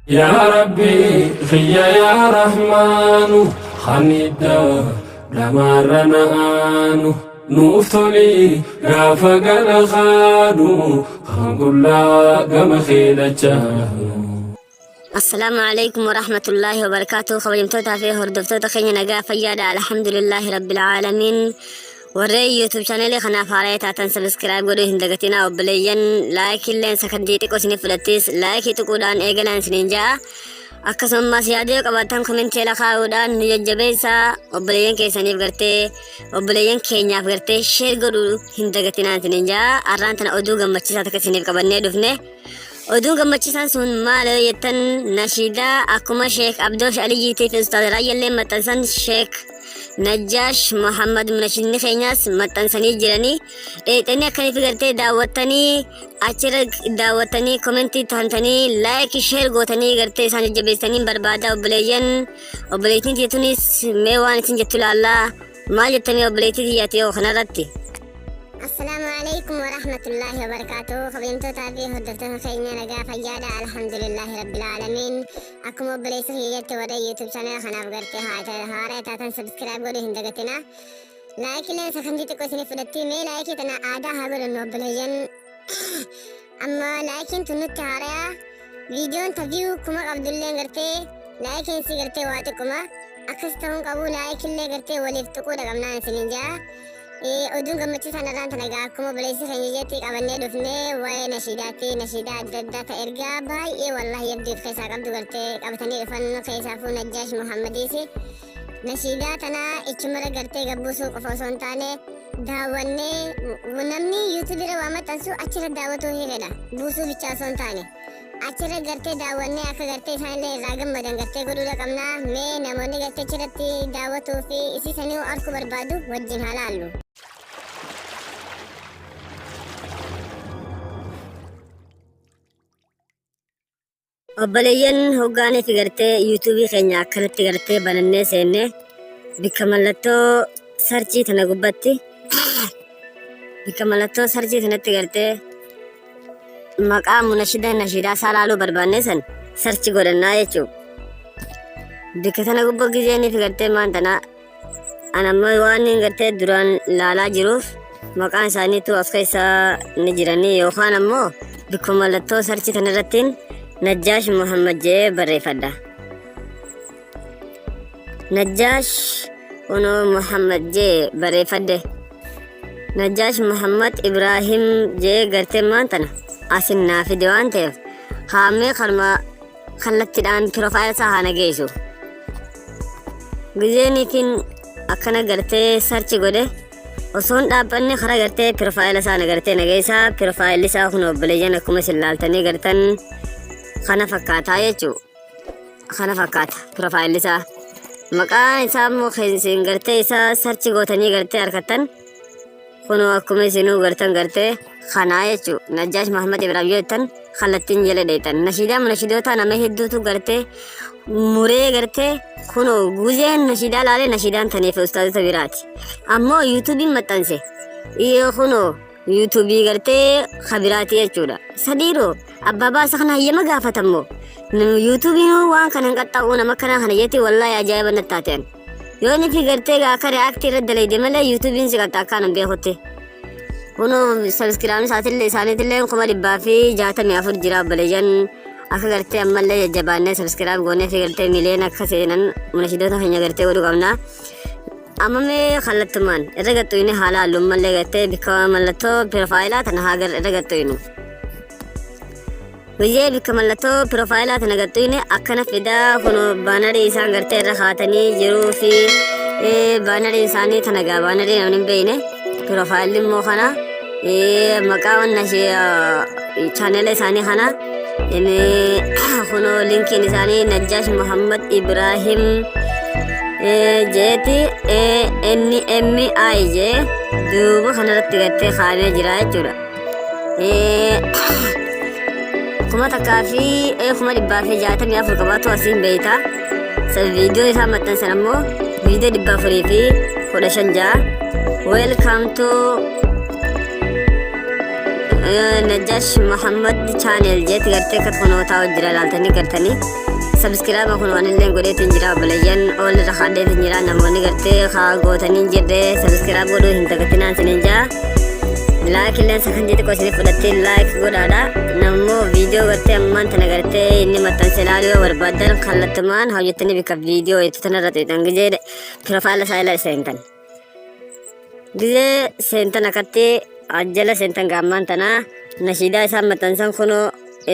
Yaa Rabbi kiyya yaa Rahmaanu kan idda dhamaarra na'aanu nuuf toli gaafa gara kaanu kan qullaa gama kee dachaanu. Assalaamu alaikum warahmatullaahi wabarakaatuh. Kabajamtootaa fi hordoftoota keenya nagaa fayyaadha. Alhamdulillaahi rabbil aalamiin. Warreen YouTube chaanelii kanaaf haaraa taatan subscribe godhuu hin dagatinaa obboleeyyan. Laayikii illeen sakandii xiqqoo isiniif fudhattis laayikii tuquudhaan eegalaan isiniin ja'a. Akkasumas yaada yoo qabaattan komentii jala kaa'uudhaan nu jajjabeessaa obboleeyyan keessaniif gartee obboleeyyan keenyaaf gartee sheer godhuu hin dagatinaa isiniin ja'a. Arraan tana oduu gammachiisaa takka isiniif qabannee dhufne. Oduun gammachiisaan sun maal yoo jettan nashiidaa akkuma Sheek Abdoosh Aliyyiitii fi Ustaaz Raayyallee maxxansan Sheek Najjaash Muhammad Nashiidni keenyaas maxxansanii jiranii dheexanii akkanitti gartee daawwattanii achirra daawwattanii komentii taantanii laayikii sheer gootanii gartee isaan jajjabeessanii barbaada obboleeyyan obboleettiin tiyya tunis mee waan isin jettu laallaa maal jettanii obboleettii tiyyaati yoo kanarratti. Assalaamu alaikum warahmatullaahi wabarakaatuh. Kabajamtootaa fi hordoftoota keenya nagaa fayyaadha. Alhamdulillaahi rabbil aalamiin. Akkuma obboleessa kiyya jette warra YouTube channel kanaaf gartee haaraa taatan subscribe godhuu hin dagatina. Laayikii leen sakandii xiqqoo isiniif fudhatti. Mee laayikii tana aadaa haa godhannu obboleeyyan. Amma laayikiin tun nutti haaraya. Viidiyoon ta view kuma qabdulleen gartee laayikiin si gartee waa xiqquma. Akkas ta'uun qabu laayikillee gartee waliif tuquudha qabnaan isiniin jaa. Oduun gammachiisaan irraan tana egaa akkuma obboleessi keenya jetti qabannee dhufnee waa'ee nashiidaatti nashiidaa adda addaa ta ergaa baay'ee wallahi yabduu of keessaa qabdu gartee qabatanii dhufan keessaafuu Najjaash Muhammadiisi. Nashiidaa tana ichumarra gartee gabbuusuu qofa osoo hin taane daawwannee namni yuutuubiirra waa maxxansu achirra daawwatuu ni fedha buusuu bichaa osoo hin taane. Achirra gartee daawwannee akka gartee isaanillee irraa gammadan gartee godhuudha qabna. Mee namoonni gartee achirratti daawwatuu fi isii sanii arkuu barbaadu wajjin haa laallu. Obboleeyyan hoggaanii fi gartee yuutuubii keenya akkanatti gartee banannee seenne bikka mallattoo sarchii tana gubbatti bikka mallattoo sarchii tanatti gartee maqaa munashida nashidaa isaa laaluu barbaannee san sarchi godhannaa jechuu bikka tana gubbaa gizeenii fi gartee maan tana an amma waan inni gartee duraan laalaa jiruuf maqaan isaaniitu as keessa ni jiranii yookaan ammoo bikka mallattoo sarchi tana irrattiin Najjaash Muhammad jedhee barreeffadha. Najjaash kunoo Muhammad jee barreeffadhe. Najjaash Muhammad Ibraahim jee gartee maan tana asin naa fide waan ta'eef haamee kanuma kallattiidhaan piroofaayila isaa haa na geessu. Gizeeniitiin akkana gartee sarchi godhe osoo hin dhaabbanne karaa gartee piroofaayila isaa na gartee na geessa. Piroofaayilli isaa kun obboleeyyan akkuma isin laaltanii gartan kana fakkaataa jechuudha. Kana fakkaata piroofaayilli isaa. Maqaan isaa immoo isin gartee isaa sarchi gootanii gartee harkattan kunoo akkuma isinuu gartan gartee kanaa jechuu Najjaash Mahammad Ibraahim yoo jettan kallattiin jala dheeytan. Nashiidaa nashiidoota nama hedduutu gartee muree gartee kunoo guzeen nashiidaa laalee nashiidaan taniif ustaazota biraati. Ammoo yuutuubiin maxxanse kunoo yuutuubii gartee kabiraati jechuudha. Sadiiroo abbaa baasa kana hayyama gaafatammoo yuutuubiin waan kana hin qaxxaa'u nama kanaa kana jetti wallaahi ajaa'iba natti taateen. Yoo inni fi gartee akka reaaktii irra dalayde malee yuutuubiin si qaxxa akkaan hin beekutti. Kunoo sabiskiraamni isaatillee isaaniitillee 164,000 jira obboleeyyan akka gartee ammallee jajjabaannee sabiskiraam goonee fi gartee miliyoona akka seenan munashidoota keenya gartee godhuu qabna. Amma mee kallattumaan irra gaxxuyne haala hallummallee gartee bikka mallattoo piroofaayilaa tana haa irra gaxxuynu. Guyyaa bikka mallattoo piroofaayilaa tana gaxxuyne akkana fidaa kun baanarii isaan gartee irra kaatanii jiruu fi baanarii isaanii tana gaa baanarii namni hin beekne piroofaayilli immoo kana maqaa wanna chaanela isaanii kana kunoo linkiin isaanii Najjaash Muhammad Ibrahim jeeti NMI jee duuba kanarratti gartee kaa'amee jira jechuudha. 1064 qabaatu asiin beeyta. Viidiyoo isaa maxxansan ammoo viidiyoo 415 ja'a. Welcome to Najash Muhammad channel jeetti gartee akka kunoo taa'u jira laaltanii gartanii. Subscribe kun waan illee godheetiin jira obboleeyyan, ol irra kaadheetiin jira. Namoonni gartee haa gootanii hin jirre subscribe godhuu hin dagatinaan isiniin jaa. Like illeen sakandii xiqqoo isinii fudhattee like godhaadha. Nammoo viidiyoo gartee ammaan tana gartee inni maxxanse ilaaluu yoo barbaaddan kallattumaan hojjettanii bikka viidiyoo itti tanarra tuqxan gizee profile isaa ilaa seentan. Gizee seentan akkatti ajjala seentan gaammaan tanaa nashiidaa isaan maxxansan kunoo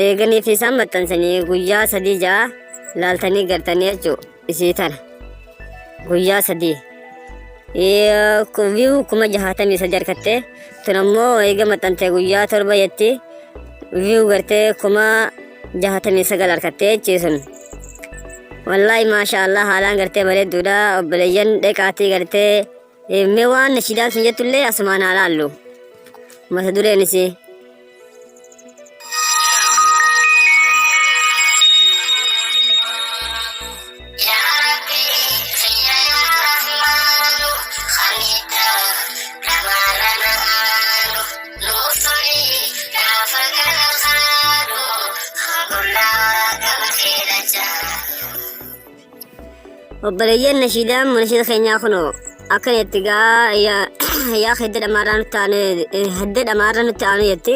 eeganii fi isaan maxxansanii guyyaa 3 ja'a laaltanii gartanii jechuu isii tana guyyaa 3 view 63,000 harkattee. Tun ammoo eega maxxante guyyaa 7 jetti, view gartee 69,000 harkattee jechii sun. Wallaahi maasha Allah, haalaan gartee bareedduudha. Obboleeyyan, dheqaatii gartee mee waan nashiidaan sun jettullee asumaan haa laallu mata dureen isii. Yaa Rabbi kiyya, yaa Rahmaanu, khaniidha dhamaarra naanu, nuuf toli gaafa gara kaanu, hanqullaa gama keedachaa. Obboleeyyan, nashiidaan munashiida keenyaa kunoo akkan itti gaa yaa hidda dhamaarraa nutti aanu, hidda dhamaarra nutti aanu jetti.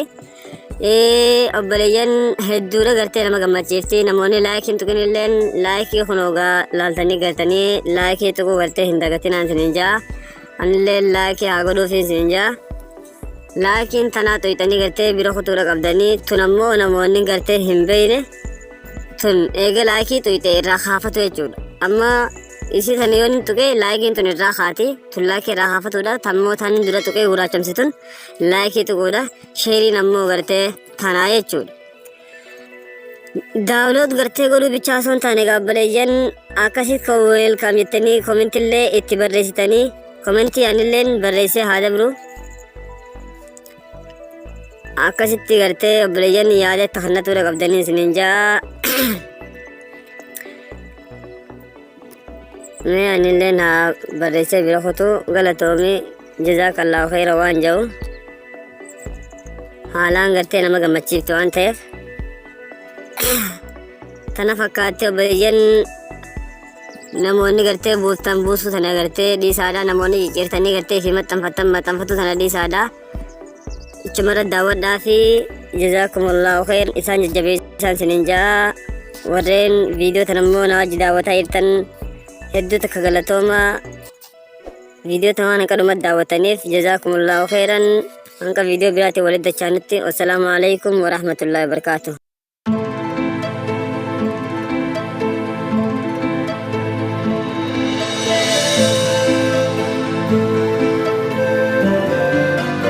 Obboleeyyan, hedduudha gartee nama gammachiifti. Namoonni like hin tuqin illeen like kunoo gaa laaltanii gartanii like tuquu gartee hin dagatinaan isiniin jaa. Anillee like haa godhuufi isiniin jaa. Likeiin tanaa tuyxanii gartee bira kutuudha qabdanii. Tun ammoo namoonni gartee hin beeyne tun eega like tuyxe irraa kaafatu jechuudha. Amma isii tana yoo inni tuqe likeiin tun irraa kaati. Tun like irraa kaafatuudha. Tammoo tan dura tuqee gurraachamsi tun like tuquudha. Shareiin ammoo gartee tanaa jechuudha. Download gartee godhuu bichaa osoo hin taane gaabboleeyyan, akkasitti welcome jettanii commentillee itti barreessitanii, comment anilleen barreessee haa dabru. Akkasitti gartee obboleeyyan yaada itti kannatuudha qabdanii isiniin jaa. Mee anilleen haa barreessee bira kutu, galatoomi, jazaakallaahu khayra waan jedhu. Haalaan gartee nama gammachiiftu waan ta'eef tana fakkaattee. Obboleeyyan, namoonni gartee buuftan buusuu tana gartee dhiisaadha. Namoonni ciccirtanii gartee fi maxxanfattan maxxanfatu tana dhiisaadha. Ichumarra daawwadhaa fi jazaakumullahu khayr isaan jajjabeessaan sinin jaa. Warreen viidiyoo tana immoo na wajji daawwataa jirtan hedduu takka galatoomaa. Viidiyoo tana waan hanqa dhumatti daawwattaniif jazaakumullahu khayran. Hanqa viidiyoo biraatiin walitti dachaanutti, wassalaamu alaikum warahmatullahi wabarakaatuh.